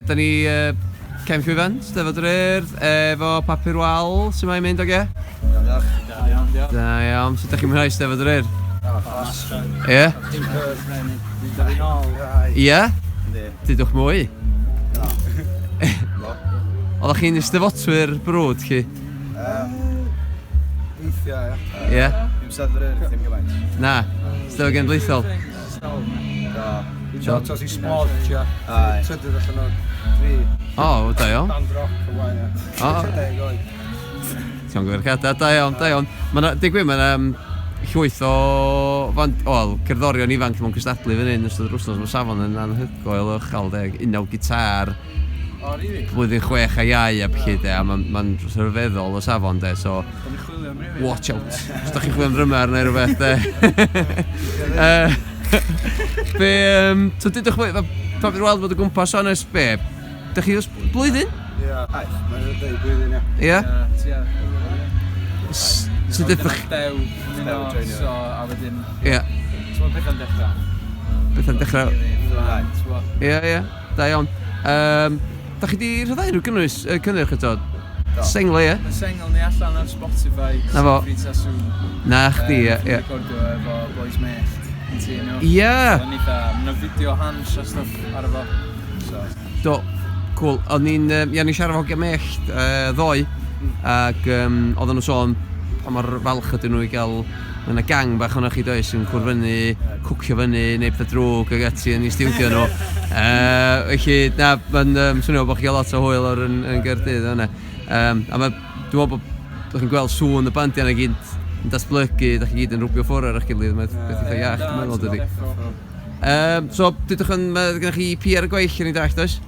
Da ni cefn llwyfan, Steddfod yr Urdd, efo Papur Wal, sut mae'n mynd, oge? Iawn, diolch. Da iawn, diolch. Da iawn, sut ydych chi'n mwynhau Steddfod yr Urdd? Class. Ie? Dim cyf, Brenin. Dwi'n dod yn ôl. Ie? Yndi. Dudwch mwy. Na. No. Oeddech chi'n eisteddfotwyr brwd, chi? Weithiau, ie. Ie? Ddim Steddfod yr Urdd, ddim gymaint. Na. Steddfod Genedlaethol? Do. Do. Tos i splodge, ia. Aye. Trydydd allan o'r dri. O, da iawn. Dan Rock o blaen, ia. O. 30 oed. Llongyfarchiadau, da iawn, da iawn. Ma' 'na, deud gwir, ma' 'na llwyth o fand, wel, cerddorion ifanc mewn cystadlu fan hyn yn ystod yr wythnos. Mae safon yn anhygoel o uchel, de. Unawd gitar, O, rili? blwyddyn 6 a iau a pethe, de, a mae'n ma rhyfeddol o safon, de, so Da ni'n chwilio am rhywun. watch out. Os da chi'n chwilio am drymar neu rhywbeth, de. Be, so dudwch mwy, pa fi'n weld bod o gwmpas o'n ers be? Da chi ers blwyddyn? Ie. Aye, mae'n dweud blwyddyn, ia. Ie? Ie, Sut ydych chi? Dew, yn Dew, yno, joinio. so, a wedyn, Ie, so mae pethau'n dechrau. beth dechrau. Rili, Ie, ie, da iawn. Da chi di rhyddhau rhyw gynnwys, cynnyrch eto? Do. Sengl, ie? Mae sengl ni allan ar Spotify. Na fo. Free Tattoo. Na chdi, ie, ie. Recordio efo Boys Mellt. Yn tŷ nhw. Ie! So, o'n eitha, mae 'na fideo hans a stwff ar efo. So, Do, cool. O'n i'n, ia, o'n i'n siarad efo hogia Mellt ddoe, ac oedden nhw'n sôn pa mor falch ydyn nhw i gael, mae yna gang bach ohonoch chi does yn cwrdd fyny, cwcio fyny, neu pethau drwg ag ati yn ei stiwdio nhw. Felly, na, mae'n swnio bod chi'n cael lot o hwyl o'r yn Gaerdydd yna. A mae, dwi'n meddwl bod chi'n gweld sŵn y bandiau yna gyd yn datblygu, da chi gyd yn rwbio ffwrdd ar eich gilydd, mae'n beth eitha iach, dwi'n meddwl, dydi. So, dudwch yn, mae gennych chi EP ar y gweill yn ei dallt, oes?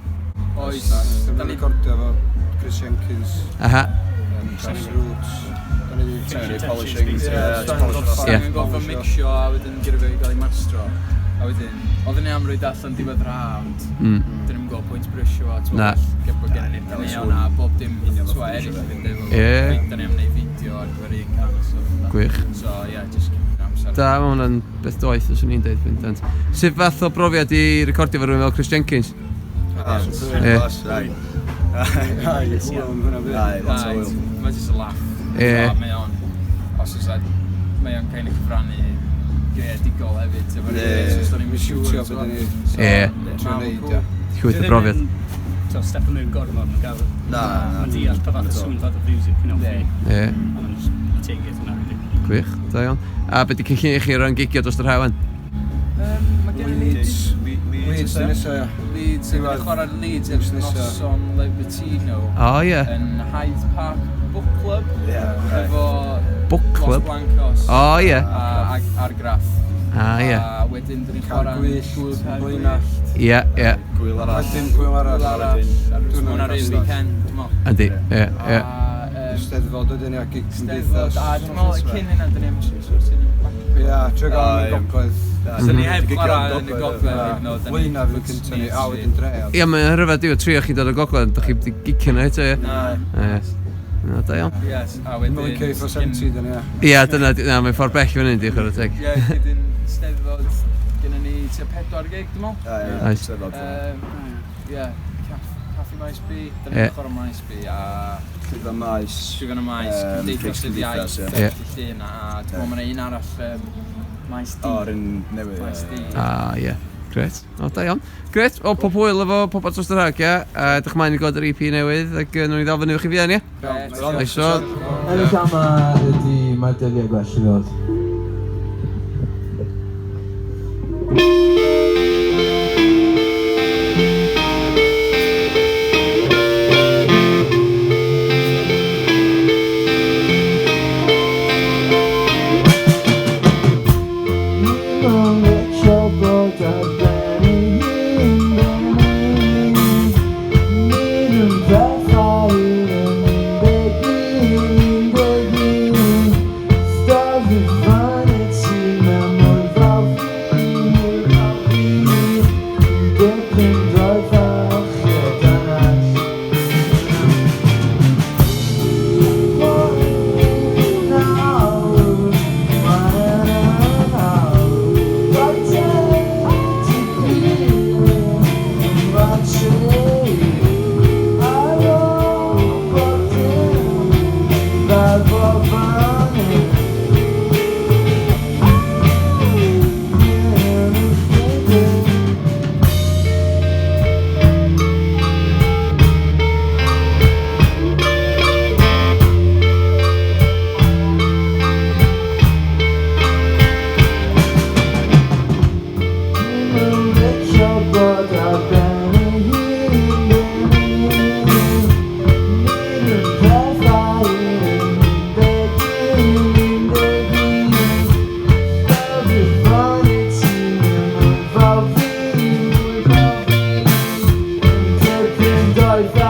Oes. Da ni'n recordio efo Chris Jenkins, Aha. Chris Roots. Da ni Trying to polishing. Ie, Yeah, just polish off. Ie. Ni'n gorfod mixio a wedyn gyrru fe i gael ei mastro. A wedyn, oedden ni am roid allan diwedd yr haf, ond dyn ni'm gweld pwynt brysio fo, t'mo', Na. well bod gennym ni'r caneuon a bob dim, t'mo', eraill i fynd efo fo. Ie. Da ni am wneud fideo ar gyfer un can a stwff fel 'na. Gwych. So, ie, just cymryd amser. Da, mae hwnna'n beth doeth, os o'n i'n deud, bendant. Sut fath o brofiad i recordio fo rhywun fel Chris Jenkins? Ie. Class, aye. Aye, hwyl am hwnna fyd. Aye, lot o Aye, hwyl. Mae jyst a laugh. Ie. So, mae o'n, os oes mae o'n kind of cyfrannu greadigol hefyd, efo Ie. rhywun, so os da ni'n Mae'n siŵr, siwtio t'mo'. beth ni So, Ie. na, trio ma'n neud, cool. ia. Llwyth o brofiad. So, step yn mewn gormod, mae'n gael... Na, na. Mae'n deall pa fath o sŵn, fath o music, you know, Ie. fi. Ie, A mae'n just take it yna, really. gwych, da iawn. A beth di cynllun i chi o ran gigio dros yr haf? Mae gen i Leeds. Leeds, Leeds, ie. nesa, ia. Leeds, yn Diwedd chwarae Leeds yn mis nesa. noson Libertino O, ie. yn Hyde Park Book Club Ie, right. efo Book Los Club? Blancos O, ie. a Argraff. A, ie. A wedyn dyn ni'n Car chwarae Gwyllt, Gwyl Car Blaenallt. Ie, ie. Gwyl arall. Wedyn gwyl arall. Gwyl arall. Dwi'n Mae hwnna'r un wastad. weekend, dwi'n meddwl. Yndi, ie, ie. A, Steddfod wedyn, ia, gig Steddfod, cymdeithas. a dwi'n meddwl cyn hynna, dyn ni am sortio hynny. Ia, trio gael yn y Aye. gogledd. So ni heb Gigio chwarae yn yn y gogledd, gogledd, Ie. even though dyn ni- Blaenau fydd cynta ni, a wedyn dre. Ie, mae'n rhyfedd, dwi'n trio chi dod o gogledd, dych chi wedi gicio yna eto, ie. Na. Ie. Na, da iawn. Yes, a wedyn... Mae'n licio i 70, dyn ni, ia. Ie, dyna, na, mae'n ffordd bell fan hyn, diolch ar y teg. Ie, gydyn Steddfod, gynnon ni tua 4 gig, dwi'n meddwl. Aye, ie, Nice. Steddfod. Ie, Caffi Maes B, dyn Ie. ni'n chwarae Maes B a Llwyfan Maes. Llwyfan y Maes, Cymdeithas Cymdeithas yr Iaith, Iaith, ie. Dydd Llun, a dwi'n meddwl ma' 'na un arall, Maes D. O, yr un newydd. Maes D. A, ie. Gret. O, da iawn. Gret. O, pob hwyl efo popeth dros yr haf, ie. A edrych mlaen i gweld yr EP newydd, ac nawn ni ddal fyny efo chi fuan, ie? Gret. Nice one. Enw cama ydy Mae Dyddiau Gwell i Ddod. Oedd